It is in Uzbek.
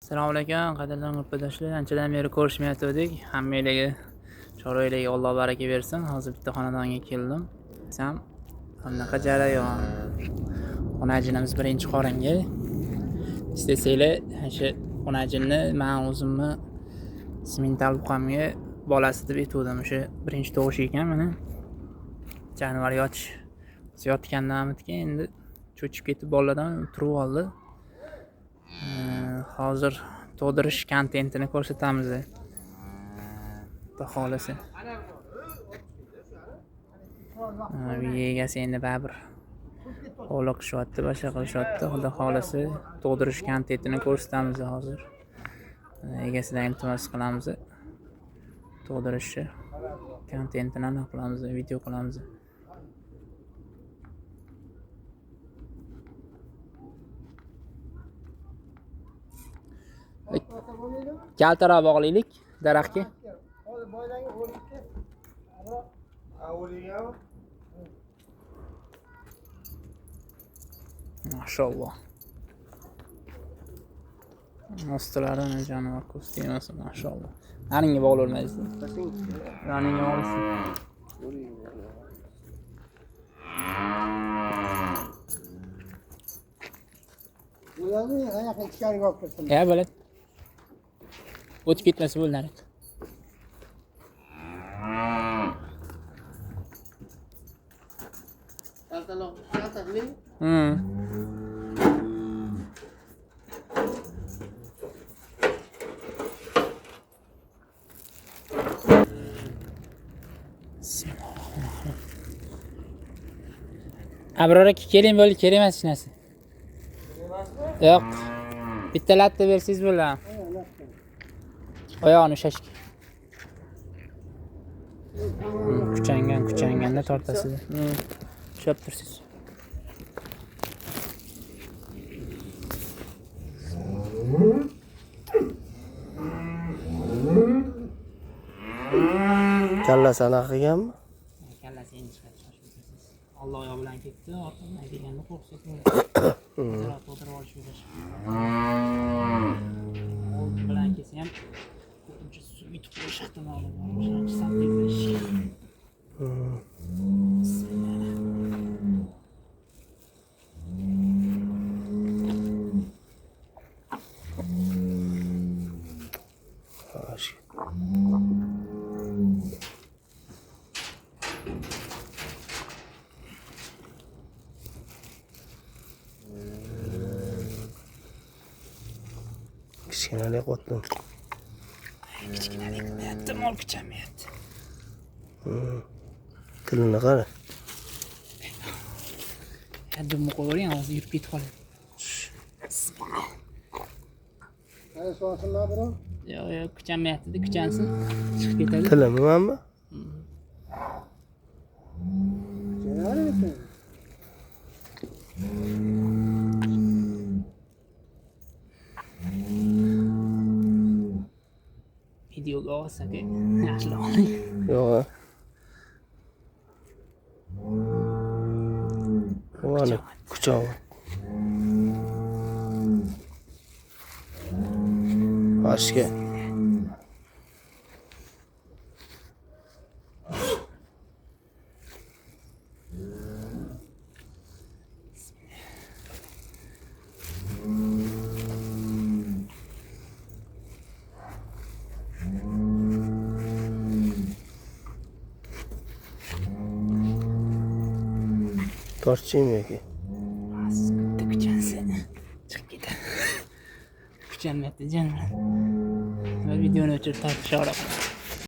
Assalomu alaykum, qadrdon gruppadoshlar. Anchadan beri ko'rishmayotgandik. Hammanglarga chorvalarga Alloh baraka bersin. Hozir bitta xonadonga keldim. Desam, anaqa jarayon. Xonajinimiz birinchi qoringa. Istesanglar, o'sha xonajinni men o'zimni simental buqamga bolasi deb aytuvdim. O'sha birinchi tug'ishi ekan mana. Jonivor yotish. Yotgandan endi cho'chib ketib boladan turib oldi. Hozir tug'dirish kontentini ko'rsatamiz. Xudo xolasa. Uy egasi endi baribir hovli qishyapti, boshqa qilishyapti. Xudo xolasa tug'dirish kontentini ko'rsatamiz hozir. Egasidan iltimos qilamiz. Tug'dirishni kontentini aniq qilamiz, video qilamiz. Kaltaroq bog'laylik daraxtga. Mashalloh. Ostilari jonivor ko'z tegmasin, mashalloh. Naringga bog'laolmaysiz. Naringga bog'laysiz. Bularni anaqa ichkariga olib kirsin. Ya bo'ladi. O'tib ketmasa bo'ldi nariq. Abror aka keling, bo'ldi, kerak emas hech narsa. Yo'q. Bitta latta bersangiz bo'ladi. Oyog'ini ushlashga. Kuchangan, kuchanganda tortasiz. Ushlab tursiz. Kallasi anaqa qilganmi? Kallasi endi chiqadi, shoshilasiz. Olloh oyog'i bilan ketdi, orqadan kelganda qo'rqsangiz bo'ladi. To'ldirib olish o'zi. Old bilan kelsa ham ko'pincha suv yutib qo'yish ehtimoli bor. O'shaning uchun sal tezlash. Kichkinalik otdim. Kichkinalik qilmayapti, mol kuchanmayapti. Tilini qara. Dumni qo'yavering, hozir yurib ketib qoladi. Qara so'sinlar birov. Yo'q, yo'q, kuchanmayapti-da, kuchansin, chiqib ketadi. Tilimi manmi? Kuchanarmikin? Videoga olsak, yaxshilab oling. Yo'q. Vola, kuchog'i. Boshqa. Tortishaymi yoki? Bitta kuchansa chiqib ketadi. Kuchanmayapti jonivor. Va videoni o'chirib tortisha olaman.